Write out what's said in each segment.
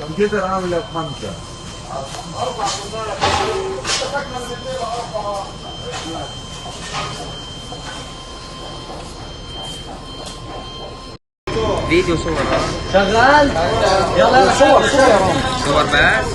كمبيوتر عامل لك 5. 4 اتفقنا من 2 ل4. فيديو صور شغال. يلا يلا صور صور صور بس.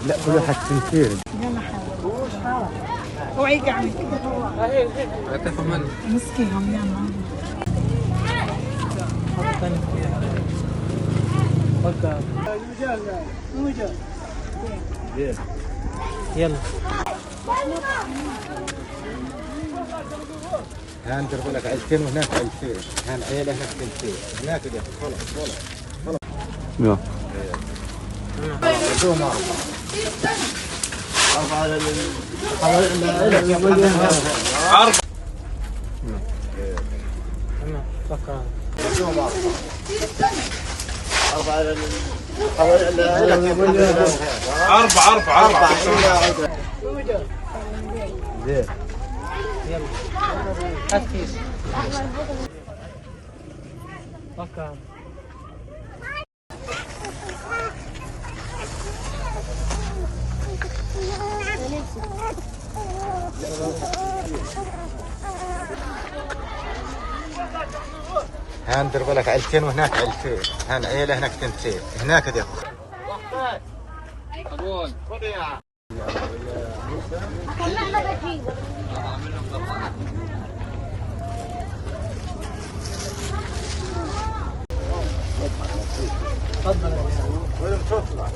لا كل حاجة تنتين. يلا حاول اوعيك اعمل كده. مسكيهم يلا. يلا هان ضربوا لك عيلتين وهناك عيلتين، هان عيلة هناك تنتين، هناك خلص خلص خلص. يلا. 4 تمام شكرا. 4 4 4. يلا هات كيس. شكرا. هان ضربوا لك عيلتين وهناك عيلتين، هان عيلة هناك تنتين، هناك دي. تفضل. وين بتطلع؟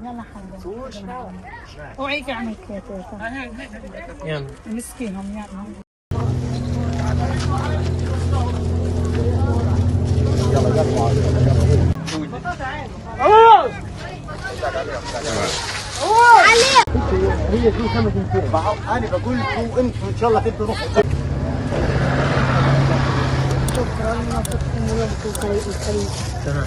يلا حاول اوعيك اعمل كده. يلا مسكيهم يلا. هي في 5 تنتين. انا بقول لكم انتم ان شاء الله تدوا نص. شكرا، نصفكم ويومكم الكريم. تمام.